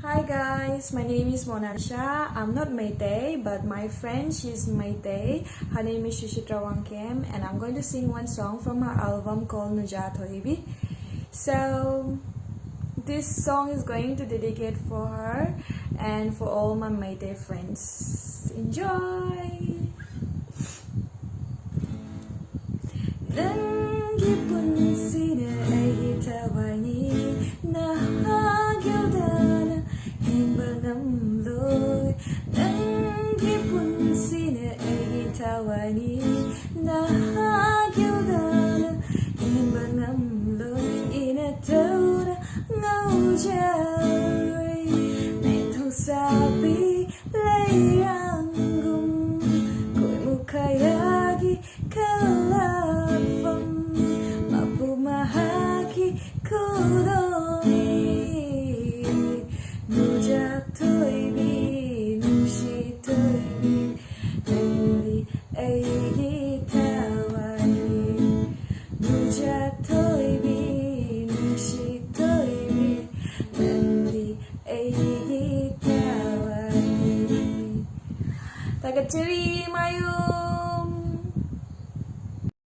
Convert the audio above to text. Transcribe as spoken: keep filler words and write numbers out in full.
Hi guys, my name is Monalisha. I'm not Meitei, but my friend, she's Meitei. Her name is Suchitra Wangkhem, and I'm going to sing one song from her album called Nuja Thoibi. So, this song is going to dedicate for her and for all my Meitei friends. Enjoy! ꯅꯪꯒꯤ ꯄꯨꯟꯁꯤꯅ ꯑꯩꯒꯤ ꯊꯋꯥꯏꯅꯤ, ꯅꯍꯥꯛ ꯌꯥꯎꯗꯅ ꯍꯤꯡꯕ ꯉꯝꯂꯣꯏ꯫ ꯅꯪꯒꯤ ꯄꯨꯟꯁꯤꯅ ꯑꯩꯒꯤ ꯊꯋꯥꯏꯅꯤ, ꯅꯍꯥꯛ ꯌꯥꯎꯗꯅ ꯍꯤꯡꯕ ꯉꯝꯂꯣꯏ꯫ ꯏꯅꯥꯛꯇꯧꯅ ꯉꯥꯎꯖꯩ, ꯅꯦꯊꯧꯁꯥꯕꯤ ꯂꯩꯔꯥꯡꯒꯨꯝ ꯀꯣꯏꯃꯨ ꯈꯥꯌꯥꯒꯤ ꯈꯂꯥꯛꯐꯝ, ꯃꯄꯨ ꯃꯍꯥꯛꯀꯤ ꯈꯨꯗꯣꯜꯅꯤ꯫ ꯅꯨꯖꯥ ꯊꯣꯏꯕꯤ, ꯅꯨꯡꯁꯤ ꯊꯣꯏꯕꯤ, ꯅꯪꯗꯤ ꯑꯩꯒꯤ ꯊꯋꯥꯏꯅꯤ꯫ ꯅꯨꯖꯥ ꯊꯣꯏꯕꯤ, ꯅꯨꯡꯁꯤ ꯊꯣꯏꯕꯤ, ꯅꯪꯗꯤ ꯑꯩꯒꯤ ꯊꯋꯥꯏꯅꯤ꯫ ꯊꯥꯒꯠꯆꯔꯤ, ꯃꯌꯨꯝ꯫